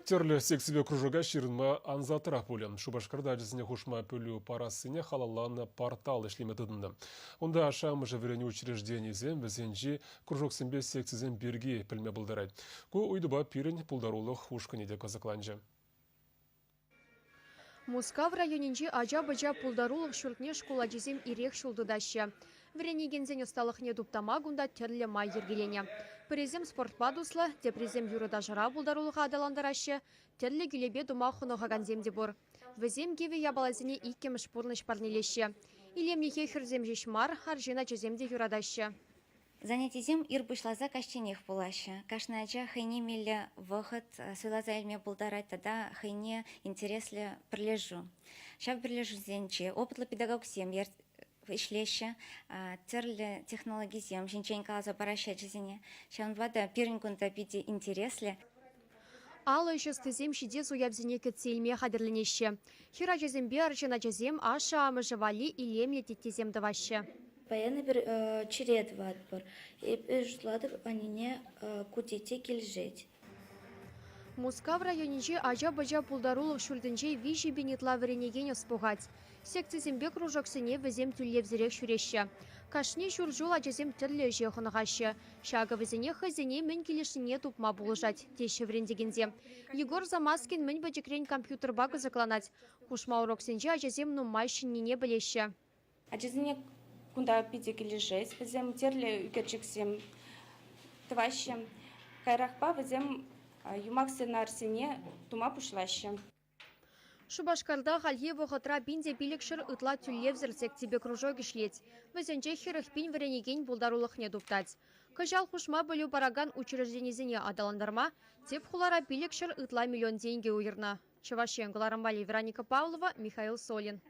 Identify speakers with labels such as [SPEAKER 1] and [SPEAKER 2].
[SPEAKER 1] Тӗрлӗ секципе кружока ҫырӑнма ансатрах пулӗ. Шупашкарта ачасене хушма пӗлӳ парассине халалланӑ портал ӗҫлеме тытӑннӑ. Унта ашшӗ-амӑшӗ вӗренӳ учрежденийӗсем вӗсенчи кружоксемпе секцисем пирки пӗлме пултарать. Ку ыйтупа пирӗн пултарулӑх ушкӑнӗ те кӑсӑкланчӗ.
[SPEAKER 2] Мускав районӗнчи ача-пӑча пултарулӑх ҫуртне шкул ачисем ирех ҫул тытаҫҫӗ. Вӗренекенсен ӑсталӑхне туптама кунта тӗрлӗ май йӗркеленӗ. Пӗрисем спортпа туслӑ, теприсем юрӑ-ташӑра пултарулӑха аталантараҫҫӗ, тӗрлӗ кӳлепе тума хӑнӑхакансем те пур. Вӗсем кивӗ япаласене иккӗмӗш пурнӑҫ парнелеҫҫӗ. Илемлӗхе хӗрсем ҫеҫ мар, арҫын ачасем те юратаҫҫӗ.
[SPEAKER 3] Занятисем ир пуҫласа каҫченех пулаҫҫӗ. Кашни ача хӑйне меллӗ вӑхӑт суйласа илме пултарать тата хӑйне интереслӗ пӗрлешӳ. Ҫав пӗрлешӳсенче опытлӑ педагогсем ӗҫлеҫҫӗ, тӗрлӗ технологисем ҫинчен каласа параҫҫӗ ачасене. Ҫавӑнпа та пирӗн кунта питӗ интереслӗ.
[SPEAKER 2] Алӑ ӗҫ ӑстисем ҫитес уявсене кӗтсе илме хатӗрленеҫҫӗ. Хӗр ачасемпе арҫын ачасем ашшӗ-амӑшӗ валли илемлӗ теттесем тӑваҫҫӗ.
[SPEAKER 4] Паян эпир чире тӑватпӑр. Эпӗ шутлатӑп, аннене ку тетте килӗшет.
[SPEAKER 2] Мускав районӗнчи ача-пӑча пултарулӑх ҫуртӗнче 3000 ытла вӗренекен ӑс пухать. Секцисемпе кружоксене вӗсем тӳлевсӗрех ҫӳреҫҫӗ. Кашни ҫур ҫул ачасем тӗрлӗ ӗҫе хӑнӑхаҫҫӗ. Ҫакӑ вӗсене хӑйсене мӗн килӗшнине тупма пулӑшать, теҫҫӗ вӗрентекенсем. Егор Замаскин мӗн пӗчӗкрен компьютерпа кӑсӑкланать. Хушма уроксенче ачасем нумай ҫӗннине пӗлеҫҫӗ.
[SPEAKER 5] Ачасене кунта питӗ килӗшет. Вӗсем тӗрлӗ ӳкерчӗксем тӑваҫҫӗ. Каярахпа вӗсем юмах сценарисене тума пуҫлаҫҫӗ.
[SPEAKER 2] Шупашкарта хальхи вӑхӑтра 1500 ытла тӳлевсӗр секципе кружок ӗҫлет. Вӗсенче 40 пин вӗренекен пултарулӑхне туптать. Кӑҫал хушма пӗлӳ паракан учрежденисене аталантарма тӗп хулара 500 ытла миллион тенкӗ уйӑрнӑ. Чӑваш Ен кӑларӑм валли Вероника Павлова, Михаил Солин.